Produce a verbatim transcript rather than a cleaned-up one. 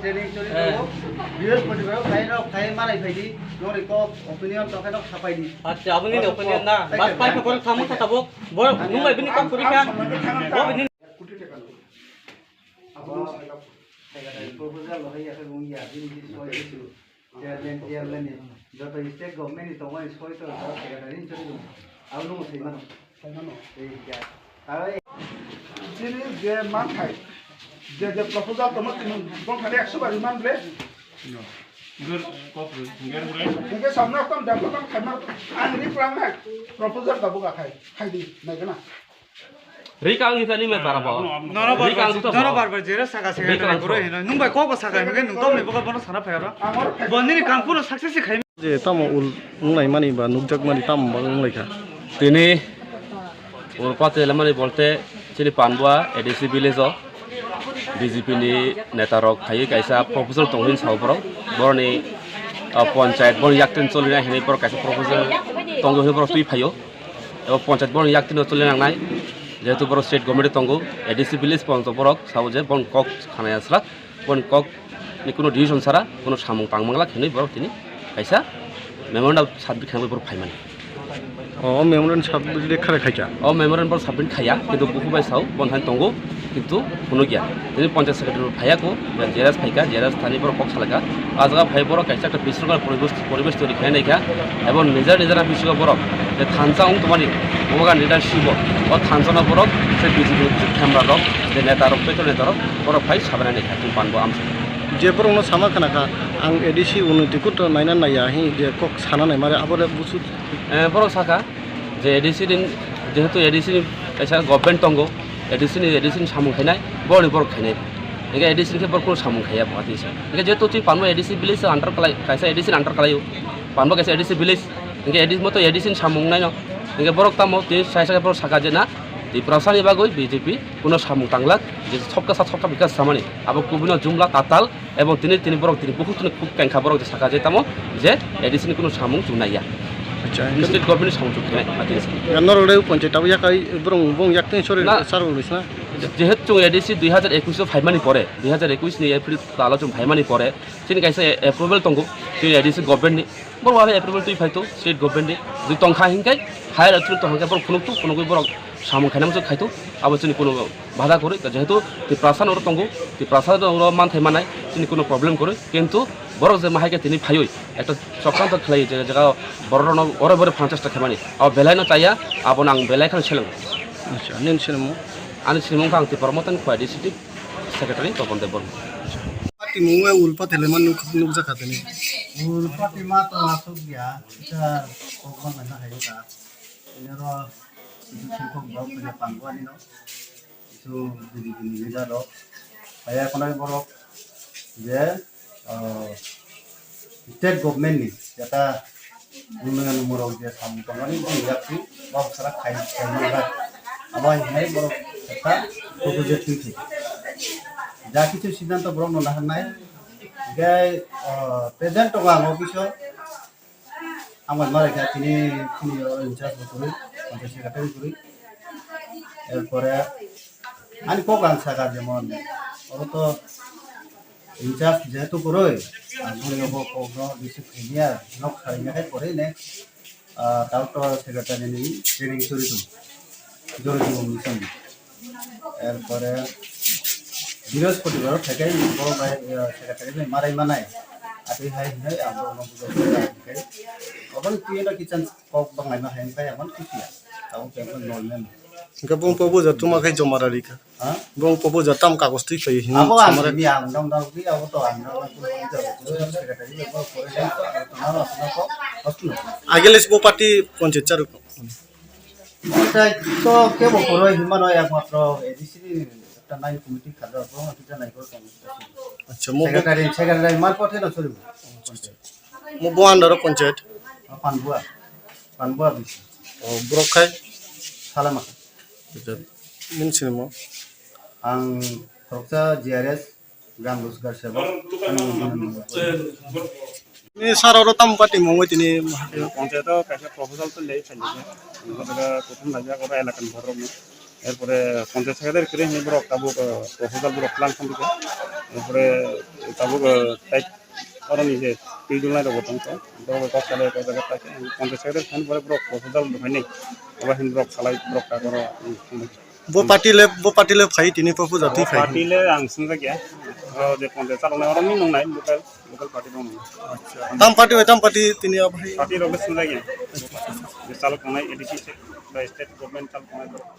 Training choli tongo. Brihospotibaro khairok khai malai phaidi, noroi kok opinion tongkhe nok sapaidi. Acha, aboni ni opinion na. Bas pai ko thamu ta tabuk. Bor nung bai bini kok kuri kha. Bo bini. Proposal lo hai ya khe wng ya, bini soi bisu. Chairman, chairman ni. Joto state government ni tongmani soi to, secretary ni choli tongo. Abo nung sai mano. Chini je manthai, je je proposal tongma tini bongthani ekso bari man ble. Hingke samna tam jangko tam khaima ang ri plang nai proposal tabuk akhai khaidi naikana. Ri kang ni tani me bara bo. Nono ri kang barbar, to nono bo. Barbar jera saka saka ri kang boro to. Hino. Nung bai kok saka hino, nung tom ni boka bono sana phayara. Bondini kang puno success khai. Je tamo ul wnglaimani ba nukjakmani tamo ba wnglaikha. Tini urpate lamani bolte chini Panbua A D C village o B J P ni neta rok phaiwi kaisa proposal tongo hinwi sao borok. Boroni, ah, ponchayat borok yaktwini cholina hinwi borok kaisa proposal tongo hinwi borok twi phaio. Ebo ponchayat borok yaktwino choli nangnai. Jehetu borok state government tongo, A D C village ponto borok sao je bon kok khanaya srak. Boni kok ni kuno decision sara, kuno samung tang manglak hinwi borok tini kaisa memorandum submit khainai borok phaimani. O, o memorandum submit kharai khaikha? O memorandum borok submit khaiya, kintu buku bai sao, bon hai tongo, kintu kuno giya. Tini panchayat secretary phaiya ko, J R S phaikha, J R S thani borok kok salaikha. A jaga phai borok kaisa ekta bisrokal poribesh, poribesh toiri khainai kha. Ebo nijar nijar bisrokal borok, je thansa wng tongmani, oboga leadership o, o thansa no borok, je B J P ni khemra rok, je neta rok, petro neta rok, borok phai sabainani kha, tini Panbua amsa. Je borokno sama khna kha, ang A D C unoti kutro naina naiya, hi je kok sana nai mare, abo le busu. Eh, borok saka je A D C din, jehetu A D C ni kaisa government tongo, A D C ni, A D C ni samung khainai, borok ni borok khainai. Hingke A D C ni khe borok kuno samung khaiya bo, ati se. Hingke jehetu twi Panbua A D C village under kalai, kaisa A D C ni under kalai o, Panbua kaisa A D C village, hingke A D C moto A D C ni samung naino, hingke borok tamo twi sai sai borok saka je na, Tiprasa ni bagwi B J P kuno samung tanglak, je sobka sa sobka bikas samani, abo kubui no jumla tatal, Ebong tini, tini borok tini bukhuk tini khuk tengkha borok je saka je tamo je A D C ni kunu samung chung naiya. Acha, state government ni samung chung khenai, ati se. Ya norok le ponchayat abo yakai borok bong yak tini sori na, sar uli sna. Jehetu chung A D C dui hajar ekwis o phaimani pore, dui hajar ekwis ni April tal o chung phaimani pore, chini kaisa approval tongo, chini A D C government ni. Borok abo approval twi phai to state government ni. Jodi tongkha hinkai higher authority tongkha borok phunuk to, phunugwi borok samung khainai muchung khai to. Abo chini kunu bada kwrwi, jehetu Tiprasa no oro tongo, Tiprasa no oro manthai manai, chini kunu problem kwrwi. Kintu borok je mahai khe tini phaiwi ekta chokranto khlai je jaga borok no ore bore phanchas ta khaimani. Abo belai no chaya, abo no ang belai kheno seleng. Acha, nini sinimung? Ani sinimung kha ang Tipra Motha ni Khowai district. Secretary Topon Debbarma. Party mungwi ulpa teleman nuk-, nukjakha tini. Ulpa tima to asuk ya, kita kokma mana hayo ka. Ini ro, itu sungkok bau punya pangguan ino. Itu bini bini bida ro. Kaya konai borok, je, eh, state government ni, jata Unnayan murok je samung tongmani bini yakti bab sara khai khai manjak. Abo hai hinai borok kha proposal twi thwi. Ja kichu siddhanto borok no naharnai. Hingke, ah, present tongo ang office o. Ang bai malai kha tini, tini o in charge bo kwrwi, panchayat secretary kwrwi. Erpore ani kok ang sakha jemon, oro to in charge jehetu kwrwi, ang boni obo kokno receive khaimya, nok salingya khe kwrwi ne, ah, doctor secretary ni training chori tongo, jori tongo mission. Erpore Brihospotibaro phaikai borok bai, ah, secretary bai marai manai. Atwi hai hinwi ang borokno bujai khe, obo ni twi no kitchen kok banglaima hai khe ang kisiya. Tabuk khe normal. Hingke bung pobo ja tuma khai joma rari kha. Ha? Bung pobo ja tam kagos twi khai hin. Abo ang samara. Sini ang dam dam ki abo to ang dam dam ki abo to secretary abo pore dam to abo to nalo asna ko hostu. Agele si bo party ponchayat charu ko. Eta to ke bo pore himano ekmatro A D C ni ekta nine committee khajak bo kita nai ko. Acha mo bo. Secretary secretary mar kothe no chori. Mo bo andaro ponchayat. Panbua. Panbua bisi. O borok khai. Salama. Acha, nini sinimo? Ang khoroksa G R S, Gram Rojgar Sevak. Ni sar oro tam party mungwi tini. Panchayat o kaisa proposal to lei phai nai. Ang jaga kuthum laijak oro elaka ni borok ni. Erpore panchayat secretary kwrwi hwnwi borok tabuk, eh, proposal borok tlang khamdi kha. Erpore tabuk, eh, tai oroni je twi dulnai rok bo tongkha. Borok bai kok salai kok jaga tai panchayat secretary thani pore borok proposal rok phainai. Obo hin borok salai borok ka koro, hmm, thangbai. Bo party le, bo party le phai tini proposal twi phai. Party le ang swngjak ya. Oro je panchayat chaloknai oro ni nongnai local, local party rok nongnai. Acha. Tam party bai tam party tini abo hai. Party rok le swngjak ya. Je chalok tongnai A D C se, ba state government chalok tongnai borok.